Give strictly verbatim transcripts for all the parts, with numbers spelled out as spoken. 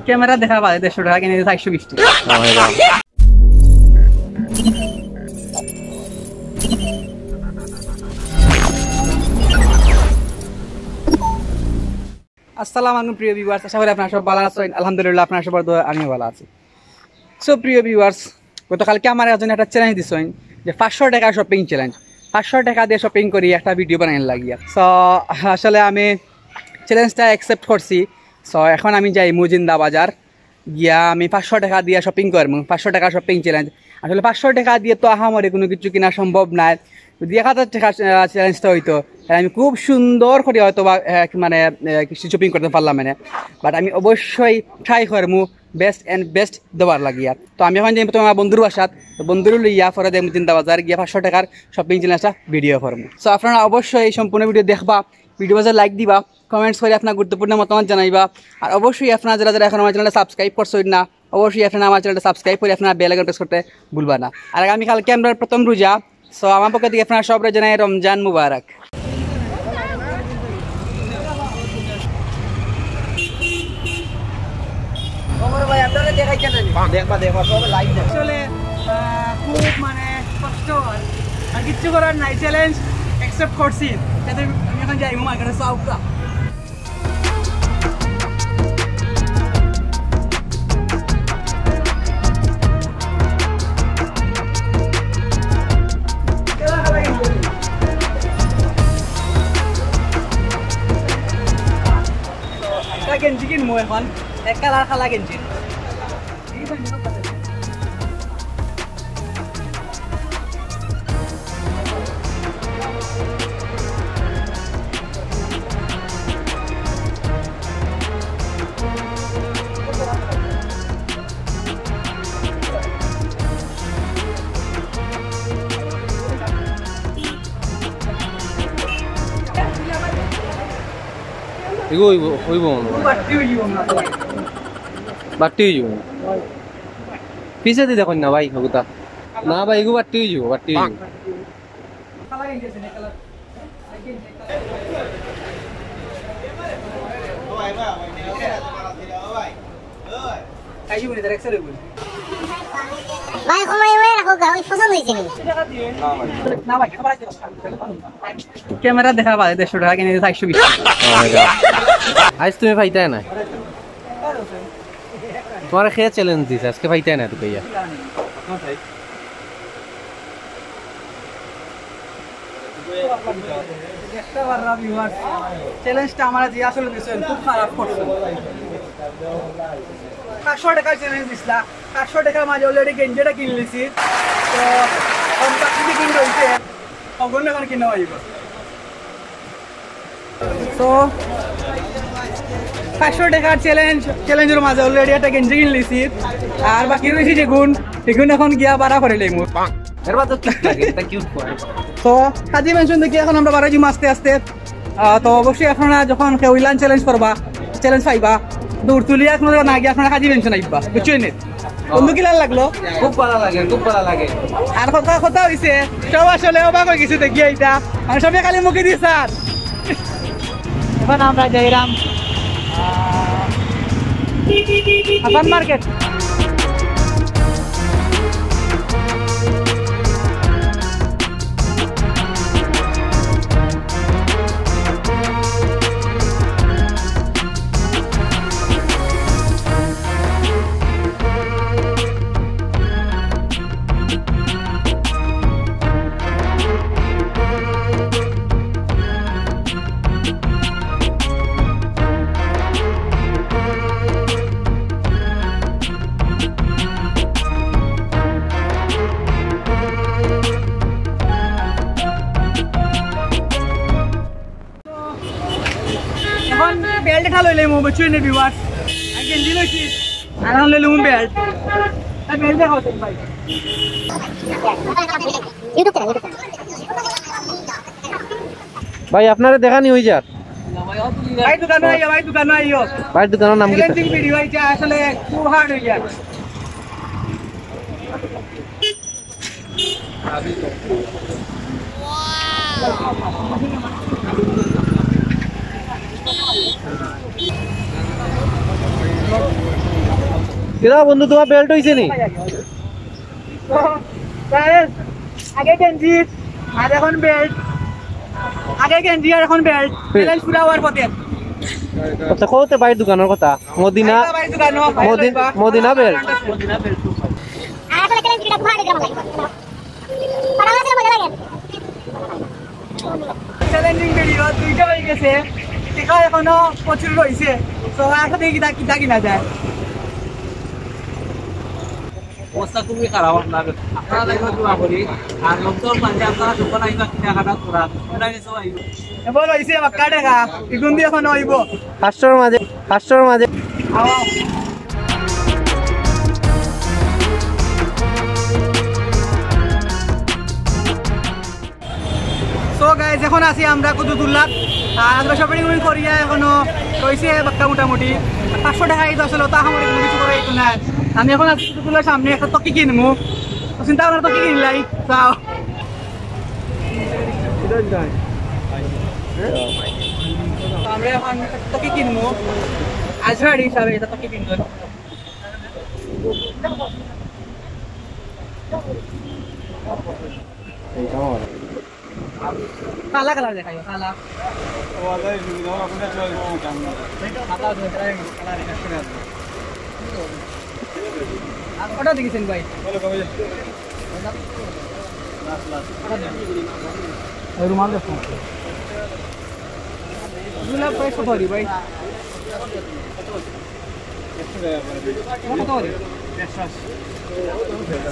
ক্যামেরা দেখা বাদে দেড়শো টাকা কিনে দিছে চারশো বিশ টাকা। আসসালামু আলাইকুম প্রিয় ভিউয়ার্স, আশা করি আপনারা সব ভালা আছইন। আলহামদুলিল্লাহ, আপনারা সবার দোয়া আমিও ভালা আছি। সো প্রিয় ভিউয়ার্স, গতকালকে আমার একজন একটা চ্যালেঞ্জ দিছইন যে পাঁচশো টাকা শপিং চ্যালেঞ্জ, পাঁচশো টাকা দিয়া শপিং করি একটা ভিডিও বানাইন লাগিয়া। সো আসলে আমি চ্যালেঞ্জটা অ্যাকসেপ্ট করছি। সো এখন আমি যাইমু জিন্দাবাজার, গিয়া আমি পাঁচশো টাকা দিয়া শপিং করমু, পাঁচশো টাকা শপিং চ্যালেঞ্জ। আসলে পাঁচশো টাকা দিয়া তো আহামরি কুনু কিছু কিনা সম্ভব নায়। যদি এক হাজার টাকা, আহ, চ্যালেঞ্জটা অইতো, তাইলে আমি খুব সুন্দর করি হয়তো বা, আহ, মানে, আহ, কিছু শপিং করতাম পারলাম মানে। বাট আমি অবশ্যই ট্রাই করমু বেস্ট অ্যান্ড বেস্ট দেওয়ার লাগিয়া। তো আমি এখন যাইমু প্রথমে আমার বন্ধুর বাসাত, তো বন্ধুরে লইয়া পরে যাইমু জিন্দাবাজার গিয়া পাঁচশো টাকার শপিং চ্যালেঞ্জটা ভিডিও করমু। সো আপনারা অবশ্যই এই সম্পূর্ণ ভিডিও দেখবা, ভিডিও বাজে লাইক দিবা, কমেন্টস করি আপনার গুরুত্বপূর্ণ মতামত জানাইবা। আর অবশ্যই আপনারা যারা যারা এখন আমার চ্যানেলটা সাবস্ক্রাইব করছইন না, অবশ্যই আপনারা আমার চ্যানেলটা সাবস্ক্রাইব করি আপনারা বেল আইকন প্রেস করতে ভুলবা না। আর আগামীকালকে আমরার প্রথম রোজা, সো আমার পক্ষ থাকি আপনারা সবরে জানাই রমজান মুবারক। ওমর ভাই, আপনারা দেখাইছেন না নি? দেখবা, দেখবা, সব লাইভ দেখবা। আসলে, আহ, খুব মানে কষ্ট হয়। আর কিচ্ছু করার নাই, চ্যালেঞ্জ অ্যাকসেপ্ট করছি। যাতে আমি এখন যাইমু মার্কেটে চাউকা। একটা গেঞ্জি কিনবো এখন, এক কালার কালা গেঞ্জি। এগু অইবো, অইবো মনে হয়। বাট্টি অইবো না। বাট্টি অইবো। পিছেদি দেখইন না ভাই, হগুতা। না ভাই, এগু বাট্টি অইবো, বাট্টি অইবো। ভাই, কমাই, কমাই রাখো গা, ওই পছন্দ হয়েছে নি? ক্যামেরা দেখা বাদে দেড়শো টাকা কিনে দিছে চারশো বিশ টাকা। আইজ তুমি পাইতায় না। তোমার কে চ্যালেঞ্জ দিছে, আজকে পাইতায় না ঢুকাইয়া। দেখতে পাররা ভিউয়ার্স, চ্যালেঞ্জটা আমার যে আসলে দিছেন খুব খারাপ করছে। পাঁচশো টাকার চ্যালেঞ্জ দিছলা, পাঁচশো টাকার মাঝে অলরেডি গেঞ্জিটা কিনলিছি। তো এখন বাকি যে কিন রইছে, ওগুলো এখন কিনা হইব। তো পাঁচশো টাকার চ্যালেঞ্জ, চ্যালেঞ্জের মাঝে অলরেডি একটা গেঞ্জি কিনলিছি, আর বাকি রইছে যেগুন, এগুন এখন গিয়া বাড়া করে লইমু। এর বাদে কিউট লাগে, এটা কিউট করে। তো কাজী মেনশন দেখি এখন আমরা বাড়াই যাইমু আস্তে আস্তে। আহ, তো অবশ্যই আপনারা যখন কেউ ইলান চ্যালেঞ্জ করবা, চ্যালেঞ্জ পাইবা, দৌড় তুলিয়া আপনারা না গিয়া আপনারা কাজী মেনশন আইবা, বুঝছইন নি? বন্ধু কিলান লাগলো? খুব ভালা লাগে, খুব ভালা লাগে। আর কথা, কথা হইছে, সব আসলে অবাক হয়ে গেছে দেখিয়া ইটা। আর সবে খালি মুখে দিয়ে স্যার। এখন আমরা যাইরাম, আহ, হাসান মার্কেট। এখন বেল্ট এটা লইলে মো বুঝছইন নি ভিউয়ার্স। আগে গেঞ্জি লইছি, আর এখন লইলে মো বেল্ট। আর বেল্ট দেখাও ভাই। ভাই, আপনারে দেখানি হই যার। ভাই দোকানো আইও, ভাই দোকানো আইও। ভাইর দোকানর নাম কিতা? চ্যালেঞ্জিং ভিডিও, এটা আসলে খুব হার্ড হয়ে যায়। কিরা বন্ধু, তোমার বেল্ট হইছে নি? তো, guys, আগে গেঞ্জি আর এখন বেল্ট। আগে গেঞ্জি আর এখন বেল্ট। বেল্ট পুরা হওয়ার পথে। আচ্ছা, কওতে ভাই দোকানের কথা? মদিনা, ভাই দোকান, ভাই মদিন-, লইবা। Medina belt. আর আসলে গেঞ্জিটা ভারী গরম লাগে। চ্যালেঞ্জিং ভিডিও দুইটা হয়ে গেছে, টেকা এখনো প্রচুর রইছে। তো আসলে কিতা কিতা কিনা যায়। অবস্থা খুবই খারাপ আপনার। আপনারা দেখো দোয়া করি। আর লোকজন মাঝে আপনারা যখন আইবা কিনা কাটা করা, আপনারা কিছু আইবা। এবার হইছে বাক্কা টেকা, ইগুন দিয়ে এখন হইব। পাঁচশোর মাঝে, পাঁচশোর মাঝে। আও। So guys, এখন আছি আমরা কুতুবুল্লাহ। আর আমরা শপিং উপিং করিয়া এখনো রইছে বাক্কা মোটামুটি। পাঁচশো টেকা এই তো আসলে তা আমার কোনো কিছু করে একটু না। আমি এখন আছি কুতুবুল্লাহর সামনে, একটা তকি কিনমু। তো চিন্তা ভাবনা তকি কিনলাই, যাও। তো আমরা এখন একটা তকি কিনমু। আজহারি হিসাবে এটা তকি কিনবো। কালা কালার দেখাইও, কালা। ওটা দেখেছেন ভাই? ওই রুমাল দেখো। দুলাভ ভাই কত করি ভাই?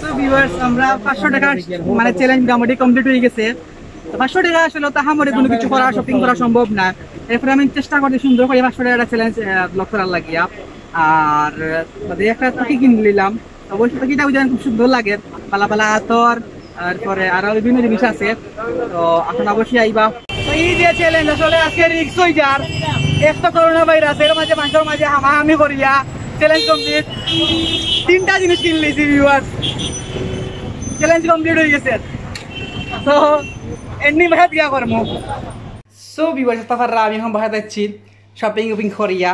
So viewers, আমরা পাঁচশো টাকার মানে চ্যালেঞ্জ মোটামুটি কমপ্লিট হয়ে গেছে। তো পাঁচশো টাকা আসলে তো আমারে কোনো কিছু করা, শপিং করা সম্ভব না। এরপরে আমি চেষ্টা করি সুন্দর করে পাঁচশো টাকার চ্যালেঞ্জ ব্লগ করার লাগিয়া। আর বাদে একটা টুকি কিনে নিলাম। অবশ্য টুকিটা ওই যে খুব সুন্দর লাগে, পালা পালা আতর, তারপরে আরো বিভিন্ন জিনিস আছে। তো এখন অবশ্যই আইবা। তো এই যে চ্যালেঞ্জ আসলে আজকে রিস্ক হয়ে যার, এক তো করোনা ভাইরাস, এর মাঝে মানুষের মাঝে হামাহামি করিয়া চ্যালেঞ্জ কমপ্লিট। তিনটা জিনিস কিনলিছি ভিউয়ার্স, চ্যালেঞ্জ কমপ্লিট হয়ে গেছে। তো এন্ডিং বাসাত গিয়া করমু। So ভিউয়ার্স, তারপর আমি এখন বাসাত যাচ্ছি শপিং উপিং করিয়া।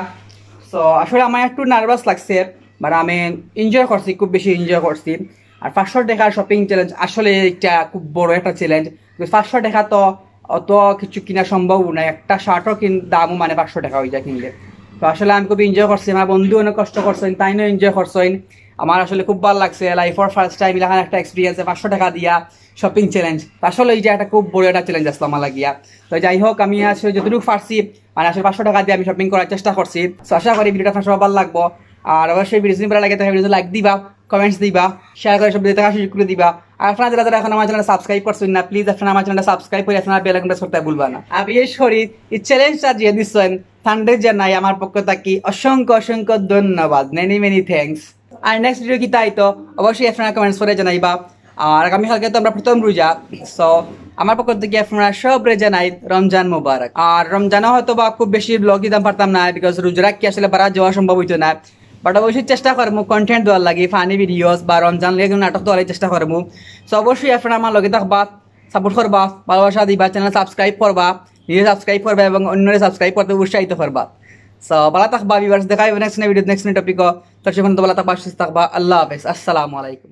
তো আসলে আমার একটু নার্ভাস লাগছে, বাট আমি এনজয় করছি, খুব বেশি এনজয় করছি। আর পাঁচশো টাকার শপিং চ্যালেঞ্জ আসলে একটা খুব বড় একটা চ্যালেঞ্জ। পাঁচশো টাকা তো অত কিছু কিনা সম্ভব না, একটা শার্টও কিন দামও মানে পাঁচশো টাকা হয়ে যায় কিনলে। তো আসলে আমি খুব এনজয় করছি, আমার বন্ধু অনেক কষ্ট করছেন, তাইনও এনজয় করছেন। আমার আসলে খুব ভালো লাগছে, লাইফর ফার্স্ট টাইম এলাকার একটা এক্সপিরিয়েন্সে পাঁচশো টাকা দিয়া শপিং চ্যালেঞ্জ। আসলে এই যে একটা খুব বড় একটা চ্যালেঞ্জ আসলো আমার লাগিয়া। তো যাই হোক, আমি আসলে যতটুকু পারছি মানে আসলে পাঁচশো টাকা দিয়ে আমি শপিং করার চেষ্টা করছি। তো আশা করি ভিডিওটা আপনার সবার ভালো লাগবো। আর অবশ্যই ভিডিও যদি ভালো লাগে থাকে ভিডিও লাইক দিবা, কমেন্টস দিবা, শেয়ার করে সব দেখা সুযোগ করে দিবা। আর আপনারা যারা যারা এখন আমার চ্যানেল সাবস্ক্রাইব করছেন না, প্লিজ আপনারা আমার চ্যানেলটা সাবস্ক্রাইব করে আপনারা বেল আইকন প্রেস করতে ভুলবা না। আর বিশেষ করি এই চ্যালেঞ্জটা যে দিচ্ছেন তানরে জানাই আমার পক্ষ থাকি অসংখ্য অসংখ্য ধন্যবাদ, মেনি মেনি থ্যাঙ্কস। আর নেক্সট ভিডিও কিতা আইতো অবশ্যই আপনারা কমেন্টস করে জানাইবা। আর আগামীকালকে তো আমরা প্রথম রোজা, সো আমার পক্ষ থাকি আপনারা সবরে জানাই রমজান মোবারক। আর রমজানও হয়তো বা খুব বেশি ব্লগ দিতাম পারতাম না, বিকজ রোজা রাখি আসলে বারা যাওয়া সম্ভব হইতো না, বাট অবশ্যই চেষ্টা করমু কন্টেন্ট দেওয়ার লাগি, ফানি ভিডিওস বা রমজান লইয়া কোনো নাটক দেওয়ার লাগি চেষ্টা করমু। সো অবশ্যই আপনারা আমার লগে থাকবা, সাপোর্ট করবা, ভালোবাসা দিবা, চ্যানেল সাবস্ক্রাইব করবা, নিজে সাবস্ক্রাইব করবা এবং অন্যরে সাবস্ক্রাইব করতে উৎসাহিত করবা। সো ভালো থাকবা ভিউয়ার্স, দেখা হবে নেক্সট ভিডিও, নেক্সট টপিক। ততক্ষণ তো ভালো থাকবা, সুস্থ থাকবা, আল্লাহ হাফেজ, আসসালামু আলাইকুম।